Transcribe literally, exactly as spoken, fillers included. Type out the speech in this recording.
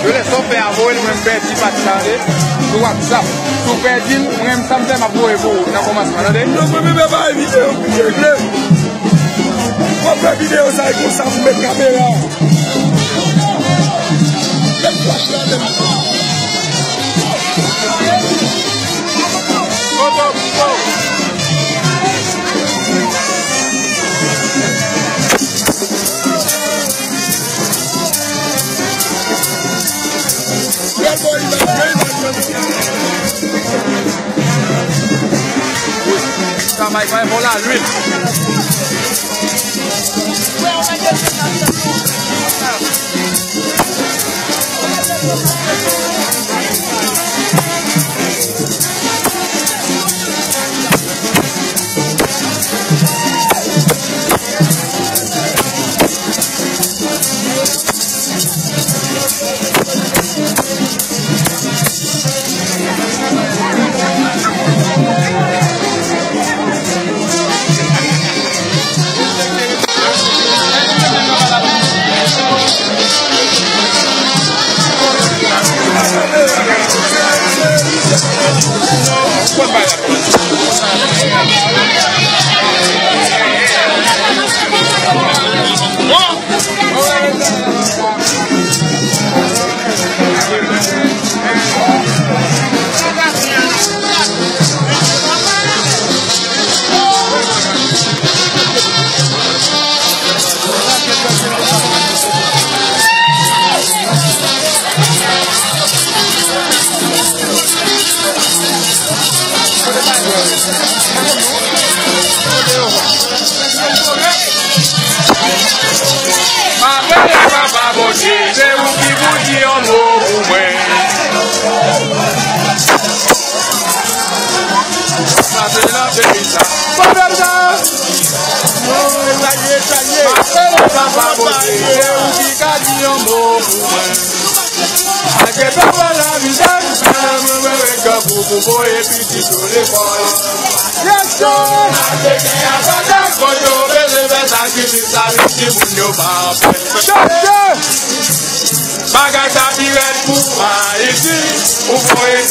Yo lè sa w fè a voye l, mwen m pèdi pati sa, tande. Sou WhatsApp. Si w pèdi l, mwen menm sa m fè, m ap voye pou ou nan kòmansman, tande. Non, mwen menm e pa evite yo, m regle. W ap fè videyo sa e konsa pou met kamera. Met flash la menm. Foto, foto. Travay, travay, bon, la, lwil. Papa, papa Bondye, se ou ki pou di yon mo pou mwen. Sa se nan peyi sa. Papa, papa Bondye, se ou ki ka di yon mo pou mwen. Ake papa la mizè, mwen, mwen, mwen, mwen, pou, pou voye pitit yo lekòl. Yes, sir. Ake gen avantaj kote yo bezwen fè sakrifis la, men timoun yo pa fè. Yes, sir. Bagay sa pi rèd pou Ayiti, ou voye